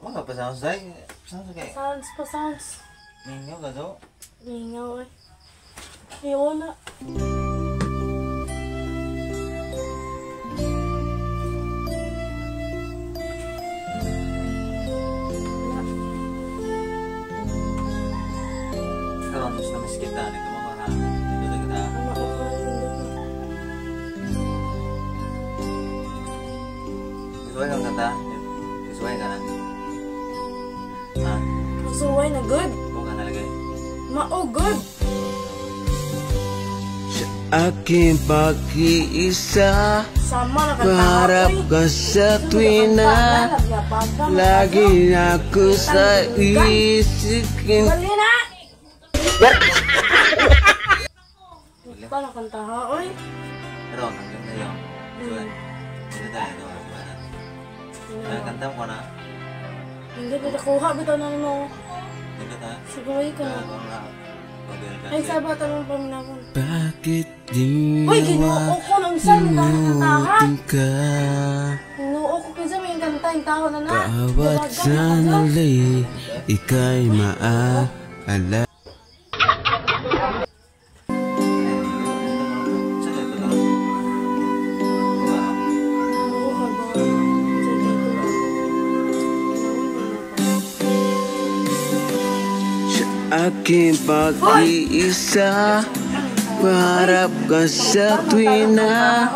Mga pa sounds day. Sounds kay. Sounds pa sounds. Mingaw ka do. Mingaw eh. Ayaw na. Karon mas na-miss kita nito mga na. Dito kita. Ano ko ka? Isuway kang kanta. Isuway ka na. Ha? Masuway na good. Buka na lagay. Mao good. Sa aking pag-iisa, Sama na kanta. harap ka sa tuwina. Lagi ako sa isipin. Dali na! Paano kanta ha? Oy! Karon hanggang ngayon. Isuway. Dito tayo. Ito. Isuway na. Kanta mo na. Hindi ba nakuha? Bitaw na mo. Dito tayo. Siguro ka na. Ay, saba tanong paminawon. Bakit di Uy, ginoo ko nang saan may kanta ha? ka? Ginoo ko kinsa may kanta yung tao na na. Bawat sandali, ika'y maaalala. Sa aking pag-iisa, harap ka sa tuwina.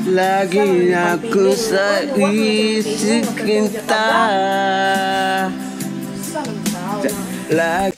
Lagi ako sa isip kita. Lagi.